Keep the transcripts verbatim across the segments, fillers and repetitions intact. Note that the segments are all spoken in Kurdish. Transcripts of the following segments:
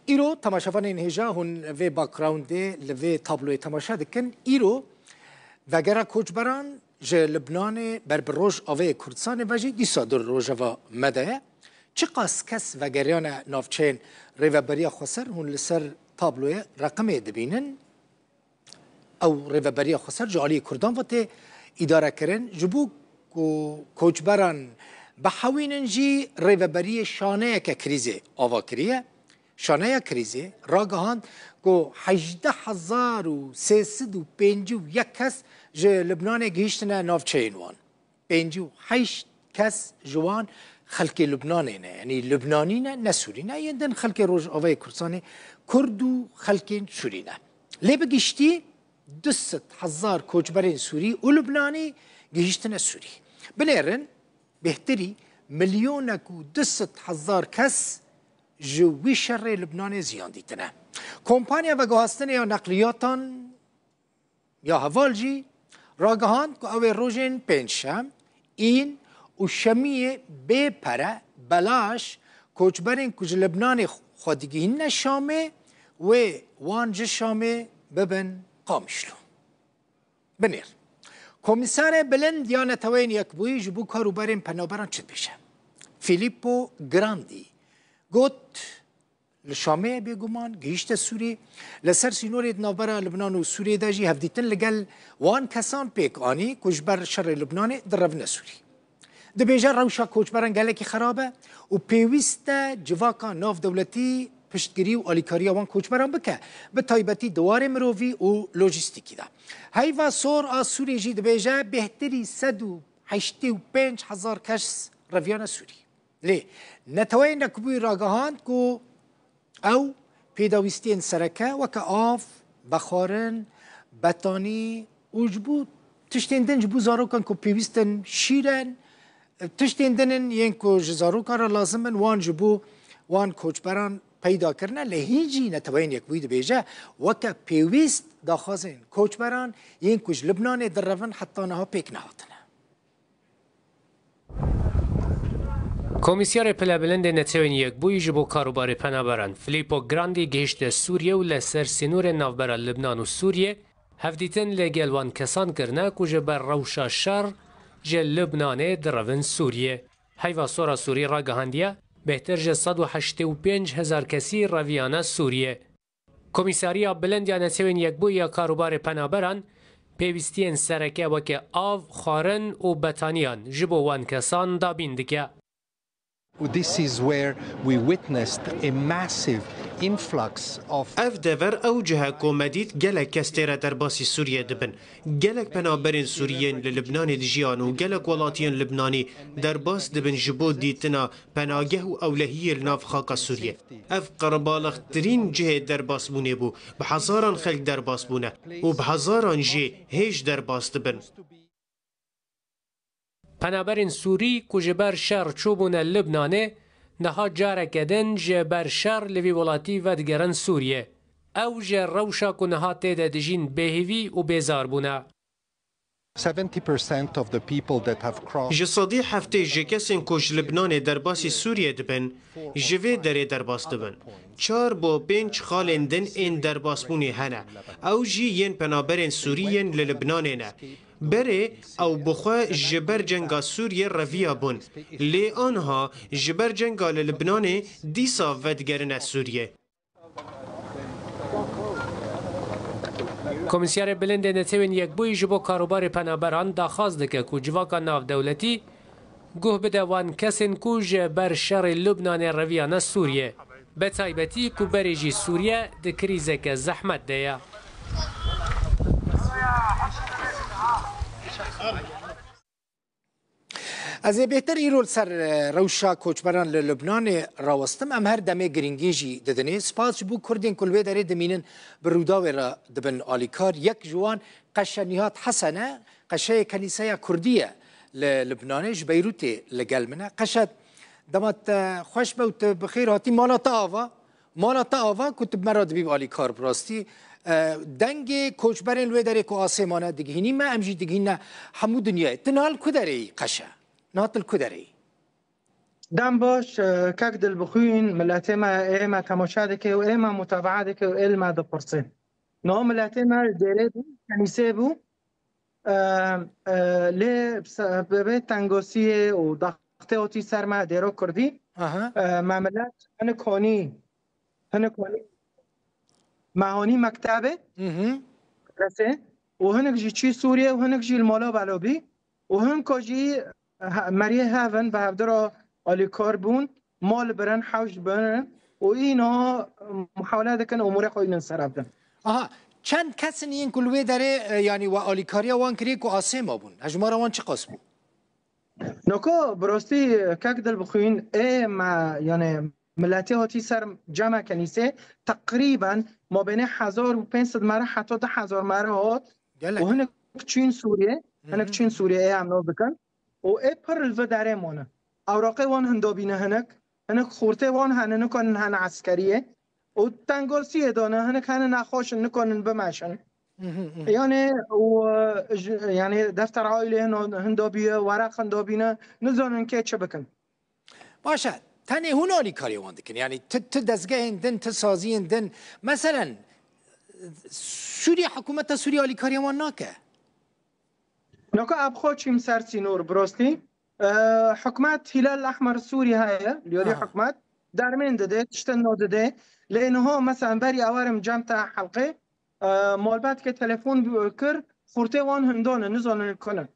Îro temaşevanên hêja hûn vê backgroundê li vê tabloyê temaşe dikin. Îro vegera koçberan ji Libnanê ber bi Rojavayê Kurdistanê ve jî dîsa di rojeva me de ye. Çiqas kes vegeriyane navçeyên Rêveberiya Xweser hûn li ser tabloyê reqimê dibînin. Ew Rêveberiya Xweser ji aliyê Kurdan ve tê îdare kirin. Ji bo ku koçberan bihewînin jî Rêveberiyê şaneyeke krîzê ava kiriye. Şaneya krîzê ragihand ku hejdeh hezar û sê sed û pêncî û yek kes ji Libnanê gihîştine navçeyên wan. Pêncî û heşt kes ji wan xelkê Libnanê ne, yanî Libnanî ne, ne Sûrî ne, yên din xelkê Rojavayê Kurdistanê Kurd û xelkên Sûrî ne. Lê bi giştî du sed hezar koçberên Sûrî û Libnanî gihîştine Sûrî. Binêrin, bêhtirî milyonek û du sed hezar kes ji wî şerê Libnanê ziyan dîtine. Kompanya veguhastinê ya neqliyatan ya heval jî ragihand ku ew ê rojên pêncşem, în û şemiyê bê pere, belaş, koçberên ku ji Libnanê xwe digihînine Şamê, wê wan ji Şamê bibin Qamişlo. Binêr. Komîsarê Bilind ya Neteweyên Yekbûyî ji bo kar û berên penaberan çi dibêje? Filippo Grandi got, Li Şamê ye bêguman, gihîşte Sûriyê. Li ser sînorê di navbera Libnan û Sûriyê de jî hevdîtin li gel wan kesan pêk anî ku ji ber şerê Libnanê direvine Sûrî. Dibêje rewşa koçberan gelekî xerab e û pêwîst e civaka navdewletî piştgirî û alîkariya wan koçberan bike, bi taybetî di warê mirovî û lojîstîkî de. Heyva Sor a Sûriyê jî dibêje bêhtirî sed û heştê û pênc hezar kes reviyane Sûrî. Lê Neteweyên Yekbûyî ragihand ku ew pêdawîstiyên sereke weke av, vexwarin, betanî û ji bo tiştên din ji bo zarokan ku pêwîst in şîr in, tiştên din in yên ku ji zarokan re lazim in, wan ji bo wan koçberan peyda kirine. Lê hîn jî Neteweyên Yekbûyî dibêje, weke pêwîst daxwazên koçberan yên ku ji Libnanê direvin heta niha pêk nehatine. Komîsyarê Pilebilind ê Netewên Yekbûyî ji bo Karûbarê Penaberan, Filippo Grandi, gihişte Sûriye û li ser sînorên navbera Libnan û Sûriye hevdîtin li gel wan kesan kirine ku ji ber rewşa şer ji Libnanê direvin Sûriye. Heyva Sora Sûrî ragihandiye, bêhtir ji sed û heştê û pênc hezar kesî reviyane Sûriye. Komîsariya Bilind ya Netewên Yekbûyî ya Karûbarê Penaberan pêwîstiyên sereke weke av, xwarin û betaniyan ji bo wan kesan dabîn dike. This is where we witnessed a massive influx of Ev dever ew cih e ku me dît gelek kes tê re derbasî Sûriyê dibin. Gelek penaberên Sûrî yên li Libnanê dijiyan û gelek welatiyên Libnanî derbas dibin ji bo dîtina penageh û ewlehiyê li nav xaka Sûriyê. Ev qerebalixtirîn cihê derbasbûnê bû. Bi hezaran xelk derbas bûne û bi hezaran jê hêj derbas dibin. Penaberên Sûrî ku ji ber şer çûbûne Libnanê, niha careke din ji ber şer li vî welatî vedigerin Sûriyê. Ew ji rewşa ku niha tê de dijîn bêhêvî û bêzar bûne. Seventy percent of the people that have crossed Ji sedî heftê ji kesên ku ji Libnanê derbasî Sûriyê dibin, ji vê derê derbas dibin. Çar bo pênc xalên din ên derbasbûnê hene. Ew jî yên penaberên Sûrî yên li Libnanê ne. Berê ew bi xwe ji ber cenga Sûriyê reviya bûn. Lê aniha ji ber cenga li Libnanê dîsa vedigerine Sûriyê. Komîsyarê Bilind ê Netewên Yekbûyî ji bo Karûbarê Penaberan daxwaz dike ku civaka navdewletî guh bide wan kesên ku ji ber şerê Lubnanê reviyane Sûriyê. Bi taybetî ku berê jî Sûriye di krîzeke zehmet de ye. Ez ê bêhtir îro li ser, e, rewşa koçberan li Lubnanê rawestim. Em her demê girîngî jî didinê. Spas ji bo Kurdên ku li wê derê dimînin, bi Rûdawê re dibin alîkar. Yek ji wan Qeşe Nîhat Hesen e. Qeşeyê Kenîseya Kurdî ye li Lubnanê. Ji Beyrûtê li gel min e. Qeşe, dema te xweş be û tu bi xêr hatî. Mala te ava. Mala te ava ku tu bi me re dibî alîkar bi rastî. E, dengê koçberên li wê derê ku asê mane digihînî me, em jî digihîne hemû dinyayê. Tu niha li ku derê yî Qeşe? Niha tu li ku derê yî? Dem baş, e, kek Dilbixwîn, miletê me ê me temaşe dike û ê me mutabaa dike û ê li me dipirse. Niha miletê me li dêrê bû, kenîsê bû, e, e, lê bi sebebê tengosiyê û daxtê hatî ser me dêro kurdî, Aha. e, me milet hinik hanî, hinik hanî, me hanî mektebê, Hı hı. resê, û hinik jî çî Sûriyê û hinik jî li mala belo bî. û hinko jî he-, meriyê hev in, bi hevdira alîkar bûn, mal birin, hewş birin û îna muhawele dikin umûrê xwe înin ser hev din. Aha, çend kes in yên ku li wê derê, e, yanî we alîkariya wan kiriye ku asê mabûn? Hejmara wan çiqas bû? Noko, bi rastî kek Dilbixwîn, ê me, yanî miletê hatî ser cema kenîsê, teqrîben mabênê hezar û pênc sed mere heta du hezar mere hat. Gelek. Û hinek çîn Sûriyê, Hı hinek hı. çîn Sûriyê ê em nav dikin. Û ê pir li vê derê mane. Ewraqê wan hinda bîne hinek. Hinek xurtê wan hene, nikanin hene eskeriyê. Û tengosiyê dane, hinek hene nexweş in, nikanin bimeşin. Hı hı, hı hı. Yani, û, e, ji, yani, defter ailê hin-, hinda bîye, weraq hinda bîne, nizanin kê çi bikin. Baş e, tenê hûn alîkariyê wan dikin. Yanî ti, ti dezgehên din, ti saziyên din. Meselen, Sûriye, hikûmeta Sûriye alîkariya wan nake. Naka ev xwe çîm ser sînor, bi rastî. E, hikûmet Hilal Ehmer Sûrî heye, liyarî Aha. hikûmet. Dermên dide, tiştin no dide. Lê niha, meselen, berî ew erim cem te helqê, e, malbatkê telefon bi-, kir, xurtê wan hindane, nizanin li ku ne.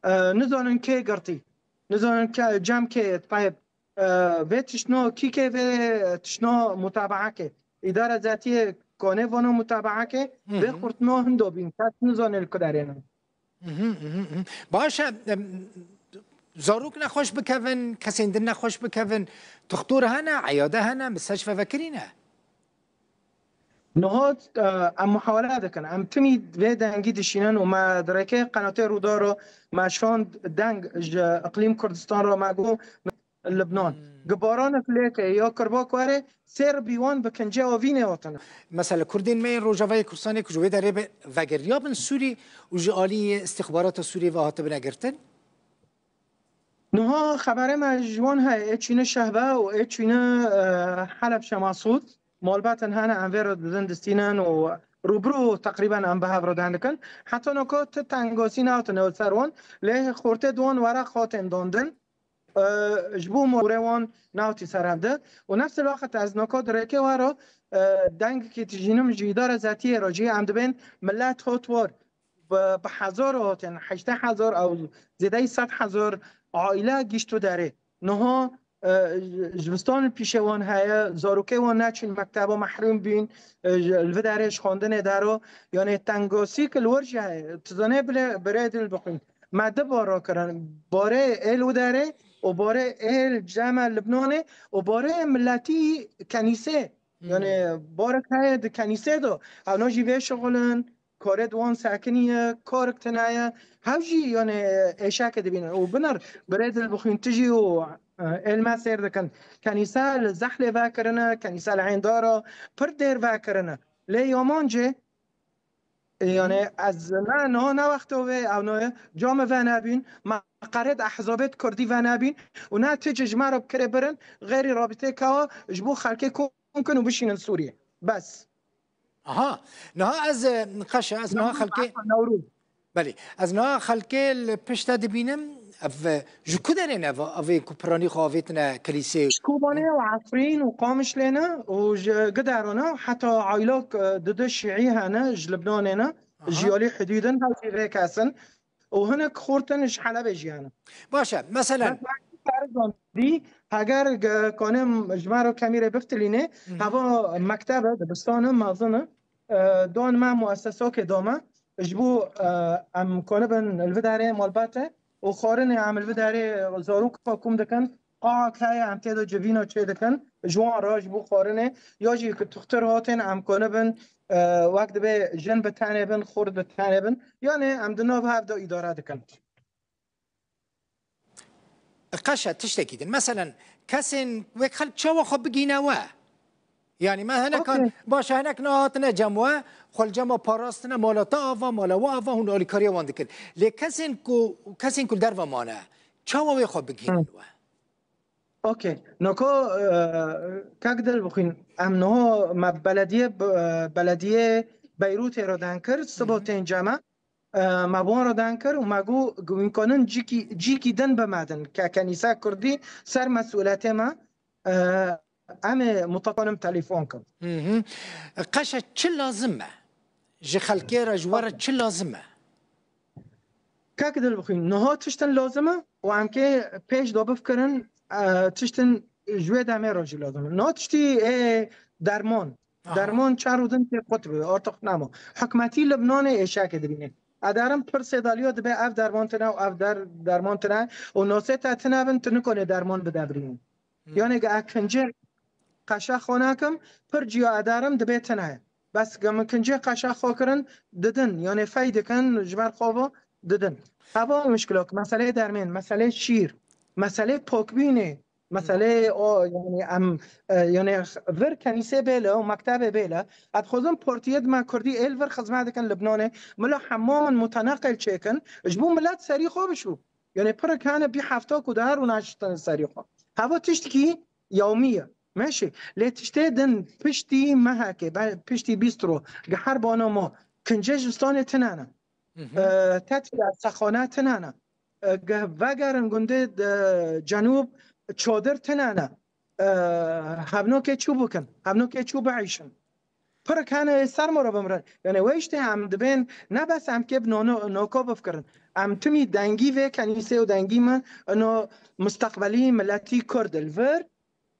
E, nizanin kê girtî. Nizanin ke-, cem kê ye, tayeb. E, vê tiştno kî kê, vê tiştno mutabaa kê. Îdara zatiyê kone vano mutabaa kê, Hı vê hı. xurtno hindo bîn. Kes nizane li ku derê ne. Mhm, mhm, mhm. Baş e, em, zarok nexweş bikevin, kesên din nexweş bikevin, tuxtor hene, eyade hene, misteşfe vekirî ne? Niha, e, em muhawele dikin. Em timî vê dengî dişînin û me dirêkê qenatê Rûdaro me şand deng ji Iqlîm Kurdistan re me got, Libnan. Hmm. Gi baranek lêke ya kirbak were, sê ribî wan bi kincê avînê hatine. Mesela Kurdên me yên Rojavayê Kurdistanê ku ji wê derê be vegeriya bin Sûrî û ji alî îstixbarata Sûriyê ve hatibine girtin? Niha xeberê me ji wan heye, ê çîne Şehbe û ê çîne, e, Heleb Şemasûd. Malbatin hene em vê re didin distînin û rûbirû teqrîben em bi hev re deng dikin. Heta noko ti tengosî nehatine ser wan, lê xortê di wan weraq hatin dandin. e, ji bo morê wan newtî ser hev de. Û nefs el weqt ez noko dirêkê we re, e, dengekî tijînim ji îdara zatiyê re jî em dibên millet hot war bi, bi hezar hatin, heştê hezar ew zêdeyî sed hezar aîle gişt û derê. Niha, e, ji, ji bistan pîşe wan heye, zarokê wan neçin mekteba mehrûm bîn, e, ji, li vê derê ji xwendinê dero. Yanê tengosî ki li wir jî heye. Tu zanê bile birê dil bixwîn. Me du bar rakirin. Barê êl û derê û barê êl cema Libnanê û barê miletî kenîsê. Hmm. Yani barek heye di kenîsê de. Ewna jî vê şixulin, karê di wan sekiniye, karik tine ye. Hev jî yani êşeke dibînin. Û binir, birê dil bixwîn tu jî û, e, êl me sêr dikin. Kenîse li Zehlê vekirine, kenîse li Hêndara, pir dêr vekirine. Lê Yamancê, E, yani ez ne, niha ne wexto vê ew noye, camê venebîn, me qered ehzabê kurdî venebîn û ne têce ji me re bikirê birin, xeyrî rabitê kawa ji bo xelkê kom kin û bişînin Sûriyê. Bes. Aha. Niha ez, e, qeşe, ez niha Newroz, xelkê efwa, Newroz. Belê. Ez niha xelkê li pişt te dibînim. Ev, e, ji ku derê ne ev, ev ê ku piranî xwe avêtine kilîsê? Ji Kobanê û Efrîn û Qamişlê ne û ji Gidero ne, heta aylok, e, dide şîî hene, ji Libnanê ne, Aha. ji alî hidûdin, hewcî vê kesin û hinek xortin ji Helebê jî hene. Baş e, meselen. Bes me karizan dî, heger ge-, kanim ji me re kemî rê biftilînê, Hı hı. heva mektebe, dibistane, mezin e, e, don me muessesokê dame, ji bo, e, em konibin li vê derê malbate û xwarinê em li vê derê zarok kom dikin, qaak heye em tê de civîna çê dikin, ji wan re ji bo xwarinê, ya jî ku tuxtir hatin em konibin, e, wek dibe jin bi tenê bin, xort bi tenê bin. Yani em di nav hev de îdare dikin. Qeşe tiştekî din. Meselen, kesên wek xelk çawa xwe bigîne we? Yani me henekan, Okey. Baş e, hinek nehatine cem we, xwe li cema parastine, mala te ava, mala we ava, hûn alîkariya wan dikin. Lê kesên ku, kesên ku li derve mane, çawa wê xwe bigînin Hı. we? Okey. Noko, e, kak dil bixwîn. Em niho me belediye, e, belediye Beyrûtê re dan kir, sibo tên cema. E, me wan re dan kir û me got, wîn konin cîkî, cîkî din bimedin. Ke kenîsa Kurdî ser mesûletê me, e, em ê mutakonim telefon kin. Hı hı. Qeşe çi lazim e? Ji xelkê re, ji we re çi lazim e? Kak dil bixwîn. Niha tiştin lazim e û em kê pêş de bifkirin, e, tiştin ji wê demê re jî lazim e. Niha tiştî ê derman. Aha. Derman çar û din tê qut bi, artık nema. Hikmetî Libnanê êşekê dibîne. Ederim pir sêdaliya dibe ev derman tine û ev der-, derman tine û nosê te tine bin, tu nikonê derman bidebrînî. Hı. Yani ge ez kincê qeşa xwe nakim, pir ciya ederim dibê tine ye. Bes ge min kincê qeşa xwe kirin, didin. Yani fey dikin, ji ber xwe ve didin. Heva mişkilok, meseleyê dermên, meseleyê şîr, meseleyê pokbînê, meseleyê o, yani em, e, yani vir kenîsê bêle û mektebê bêle. Ez dixwazim partiyê di me Kurdî êl vir xizmet dikin Libnanê. Mila hemamên muteneqil çêkin, ji bo milet serî xwe bişû. Yani pirek hene bî hefta ku dihar û naştin serî xwe. Heva tiştkî yawmî ye. Meşê. Lê tiştê din piştî mehekê, be-, piştî bîst ro, ge her bana ma, kincê zistanê tinane. Hı hı. E, tetile, sexane tinane. E, ge vegerin gundê, e, cenûb, çadir tinane. E, hevnokê çû bikin, hevnokê çû biîşin. Pirek hene ê ser me re bimirin. Yani wê işte em dibên ne bes em kê bi nono-, noko bifkirin. Em timî dengî vê kenîsê û dengî me ino mustaqbelî miletî Kurd li vir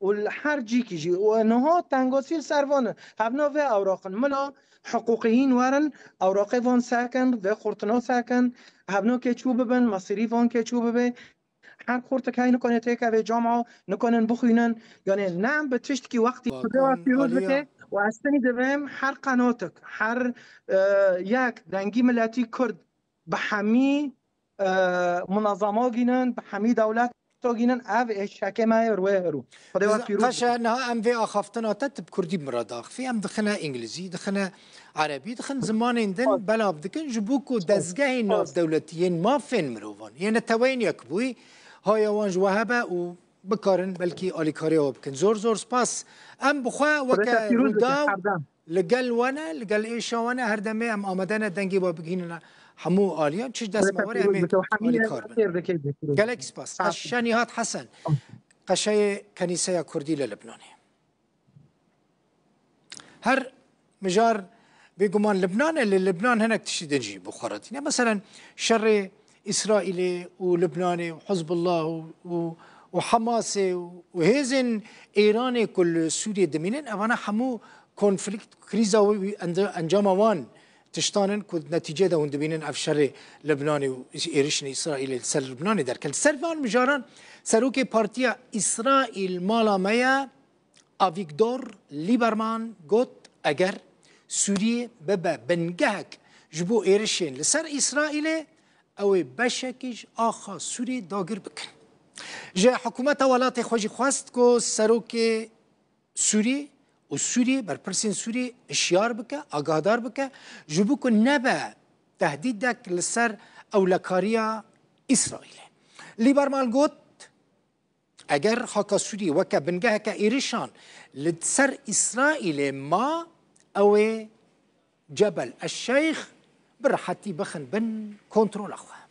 û li her cîkî jî. Û niha tengosî li ser van in. Hevna vê ewraqin. Mila hiqûqiyîn werin, ewraqê van sekin, vê xurtina sekin, hevnokê çû bibin, mesîrî van kê çû bibe. Her xurtik hey nikone têkeve cama, nikonin bixwînin. Yani ne em bi tiştkî wextî Xwedê we pîroz bike û ez tenî divêm her qenotik, her, e, yek dengî miletî Kurd bi hemî, e, munezama gînin, bi hemî dewleta gînin, ev êşekê me ye rûyê herû. Xwedê we pîroz bike. Qeşe niha em vê axaftina te tu bi Kurdî bi min re daxifî, em dixine Îngilîzî, dixine Erebî, dixin zimanên din belav dikin, ji bo ku dezgehên navdewletî yên mafên mirovan, yên neteweyên yekbûyî, haya wan ji we hebe û bikarin belkî alîkariya we bikin. Zor zor spas. Em bi xwe weke Rûdaw li gel we ne, li gel êşa we ne, her demê em amade ne dengê we bigihînine hemû aliyan. Çi ji dest me were em ê alîkar bin. Gelek spas. Qeşe Nîhat Hesen, qeşeyê Kenîseya Kurdî li Libnanê. Her mijar bêguman Libnan e, li Libnan hinek tiştî din jî bi xwe re tîne. Meselen, şerê Îsraîlê û Libnanê û Hizbullah û, û, û Hamasê û, û hêzên Êranê ku li Sûriyê dimînin, evana hemû konflikt, krîza wî, wî ende-, encama wan tiştan in ku netîcê de hûn dibînin ev şerê Libnanê û êrişên Îsraîlê li ser Libnanê derket. Li ser van mijaran serokê Partiya Îsraîl Mala Me ye, Avîgdor Lieberman got, eger Sûriyê bibe bingehek ji bo êrişên li ser Îsraîlê, ew ê beşekî ji axa Sûriyê dagir bikin. Ji hikûmeta welatê xwe jî xwest ku serokê Sûriyê û Sûriyê, berpirsên Sûriyê hişyar bike, agahdar bike, ji bo ku nebe tehdîdek li ser ewlekariya Îsraîlê. Lieberman got, eger xaka Sûriyê weke bingeheke êrişan li ser Îsraîlê ma, ew ê Cebel Eşşeyx bi rehetî bixin bin kontrola xwe.